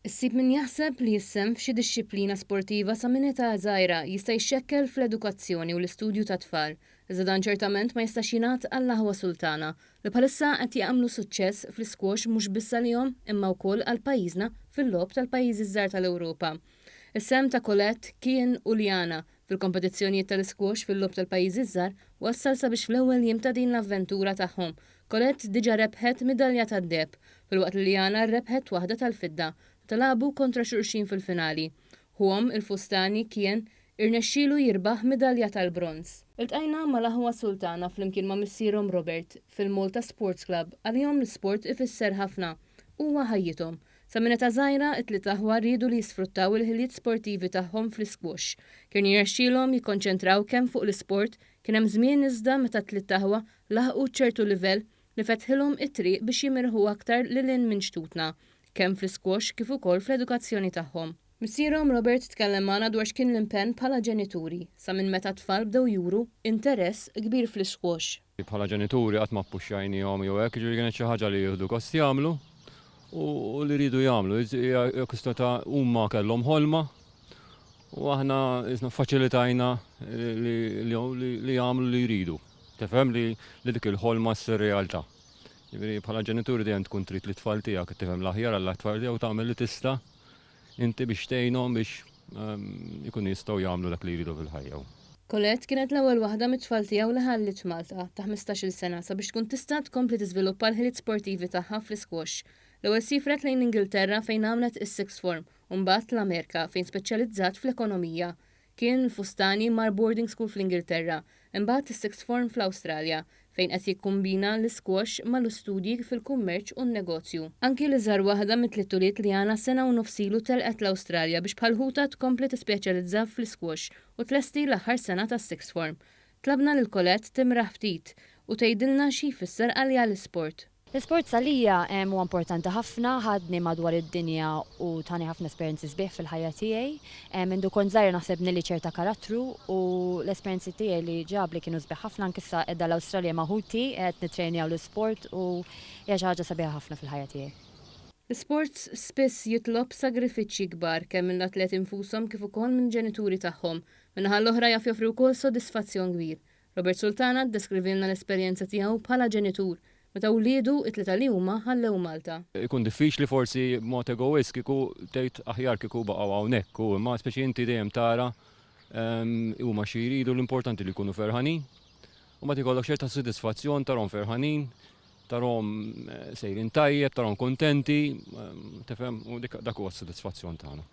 Issib min jaħseb li s-sehem f'xi dixxiplina sportiva sa minn età żgħira jista' jxekkel fl-edukazzjoni u l-istudju tat-tfal. Iżda dan ċertament ma jistax jingħad għall-aħwa Sultana, li bħalissa qed jagħmlu suċċess fl-isquash mhux biss għalihom imma wkoll għal pajjiżna fil-Logħob tal-Pajjiżi ż-Żgħar tal-Ewropa. Is-sehem ta' Colette, Kian u Liana fil-kompetizzjonijiet tal-isquash fil-Logħob tal-Pajjiżi ż-Żgħar wassal sabiex fl-ewwel jiem ta' din l-avventura tagħhom, Colette diġà rebħet midalja tad-deheb, filwaqt li Liana rebħet waħda tal-fidda, meta lagħbu kontra xulxin fil-finali. Ħuhom, il-Fustani, Kian, irnexxielu jirbaħ midalja tal-bronż. Iltqajna mal-aħwa Sultana flimkien ma' missierhom Robert, fil-Malta Sports Club. Għalihom l-isport ifisser ħafna. Huwa ħajjithom. Sa minn età żgħira, it-tliet aħwa riedu li jisfruttaw il-ħiliet sportivi tagħhom fl-isquash. Kien jirnexxielhom jikkonċentraw kemm fuq l-isport Kien hemm żmien iżda meta t-tliet aħwa laħqu ċertu livell li fetħilhom it-triq biex jimirħu aktar lil hinn minn xtutna, kemm fl-isquash kif ukoll fl-edukazzjoni tagħhom. Missierhom Robert tkellem magħna dwar x'kien l-impenn bħala ġenituri sa minn meta t-tfal bdew juru interess kbir fl-isquash. Bħala ġenituri qatt ma ppuxxajniehom jew hekk, jiġifieri kienet xi ħaġa li jieħdu gost jagħmlu u li riedu jagħmlu. Hija kwistjoni ta' huma kellhom ħolma U aħna isna faċilitajna li jagħmlu li jridu. Tifhem li dik il-ħolma ssir realtà. Jiġifieri bħala ġenituri dejjem tkun trid li tfal tiegħek tifhem l-aħjar għall tfal tiegħu tagħmel li tista' inti biex tgħinhom biex ehm, ikunu jistgħu jagħmlu dak li jridu fil-ħajja. Colette kienet l-ewwel waħda mit-tfal tiegħu li ħalliet Malta, ta' 15-il sena, sabiex tkun tista' tkompli tiżviluppa l-ħiliet sportivi tagħha fl-isquash. L-ewwel siefret lejn l-Ingilterra fejn għamlet is-sixth form u mbagħad l-Amerika fejn speċjalizzat fl-ekonomija. Kien l-Fustani mar boarding school fl-Ingilterra, imbagħad is-sixth form fl-Awstralja, fejn qed jikkumbina l-isquash mal-istudji fil-kummerċ u n-negozju. Anki l-iżgħar waħda mit-tliet ulied Liana sena u nofs ilu telqet l-Awstralja biex bħal ħutha tkompli tispeċjalizza fl-isquash u tlesti l-aħħar sena tas-sixth form. Tlabna lil Colette timraħ ftit u tgħidilna xi jfisser għaliha l-isport. L-isports għalija huwa importanti ħafna, ħadni madwar id-dinja u tani ħafna esperjenzi sbieħ fil-ħajja tiegħi. Mindu kont żgħira naħseb bnieli ċerta karattru u l-esperjenzi tiegħi li ġabli kienu sbieħ ħafna anke issa qiegħda l-Awstralja ma' ħuti qed nittrejnjaw l-isport u hija xi ħaġa sabiħa ħafna fil-ħajja tiegħi. L-isports spiss jitlob sagrifiċċji kbar kemm mill-atleti nfushom kif ukoll mill-ġenituri tagħhom. Min-naħa l-oħra jaf joffri wkoll sodisfazzjon kbir. Robert Sultana ddeskrivilna l-esperjenza tiegħu bħala ġenitur meta wliedu, it-tlieta li huma, ħallew Malta. Ikun diffiċli forsi b'mod egoist kieku tgħid aħjar kieku baqgħu hawnhekk u imma speċi inti dejjem tara huma xi jridu l-importanti li jkunu ferħanin u mbagħad ikollok ċerta sodisfazzjon tarhom ferħanin, tarhom sejrin tajjeb, tarhom kuntenti, tifhem u dak huwa s-sodisfazzjon tagħna.